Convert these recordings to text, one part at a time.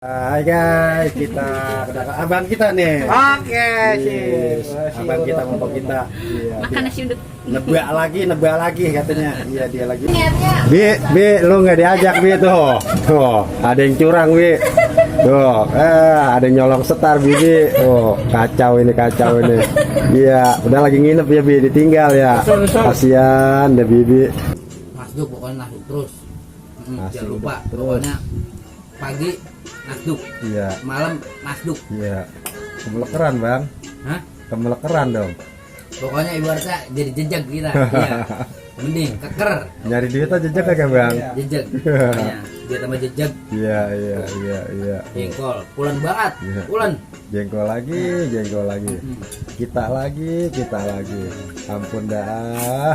Hai guys, kita kedatangan abang kita nih. Oke, Yes, abang kita mau kita. Iya, Makan nasi uduk. nebak lagi katanya. Iya dia lagi. Bi, lu nggak diajak Bi tuh. Tuh, ada yang curang Bi. Tuh, ada yang nyolong setar Bi. Oh, kacau ini. Iya, udah lagi nginep ya Bi, ditinggal ya. Kasihan deh Bibi. Nasduk pokoknya nasduk terus. Nasduk Jangan lupa terus. pokoknya pagi nasduk, Iya, malam nasduk. iya. Kemelekeran Bang. Hah? Kemelekeran dong. Pokoknya ibaratnya jadi jejak kita. Iya. Mending keker Nyari duit aja jejak kagak Bang? jejak. Makanya dia tambah jejak. Iya. Jengkol, pulen banget. Iya. Pulen. Jengkol lagi. Kita lagi. Ampun dah.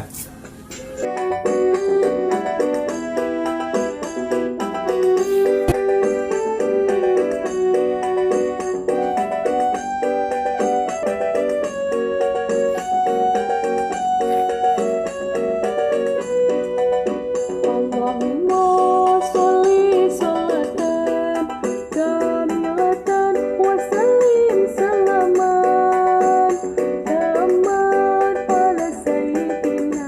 Allahumma sholli sholatan kamilatan wa sallim salaman taman ala sayyidina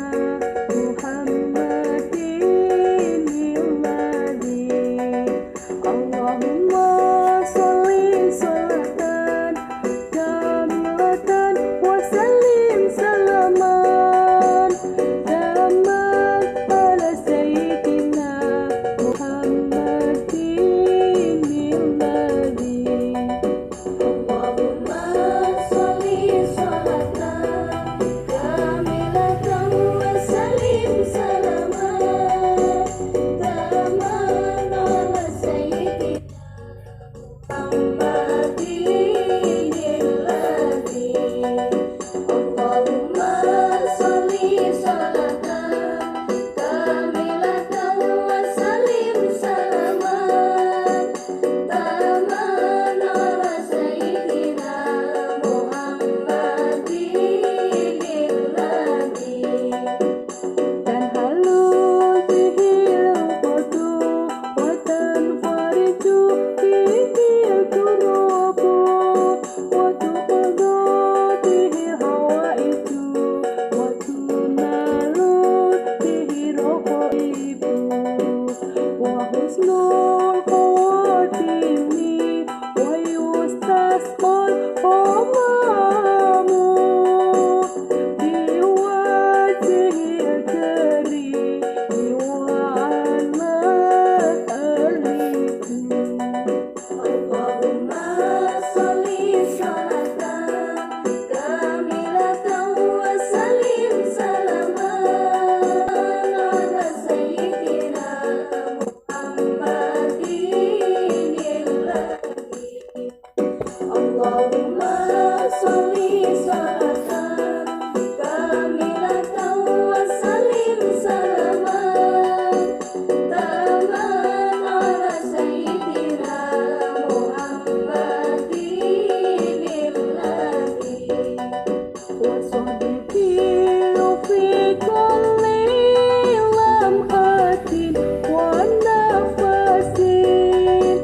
Muhammadin illadhi. Allahumma sholli sholatan kamilatan wa sallim salaman taman ala sayyidina Muhammadin illadhi. Allahumma sholli sholatan kamilatan wa sallim salaman taman ala sayyidina Muhammadin illadhi. Allahumma sholli sholatan kamilatan wa sallim salaman taman ala sayyidina Muhammadin illadhi. Dan halus bihil qadu wa tanfariju bihil kurubu wa tuqadu bihi hawaiju wa tunalu bihi roqaibu wa husnul khawatimi wa yustasqal qamamu biwajhil karim wa ala alihi. Allahumma sholli sholatan kamilatan wa sallim salaman ala sayyidina Muhammadin illadhi. Allahumma sholli sholatan kamilatan wa sallim salaman taman ala sayyidina Muhammadin illadhi. Wa sahbihi fi kulli lamhatin wa nafasin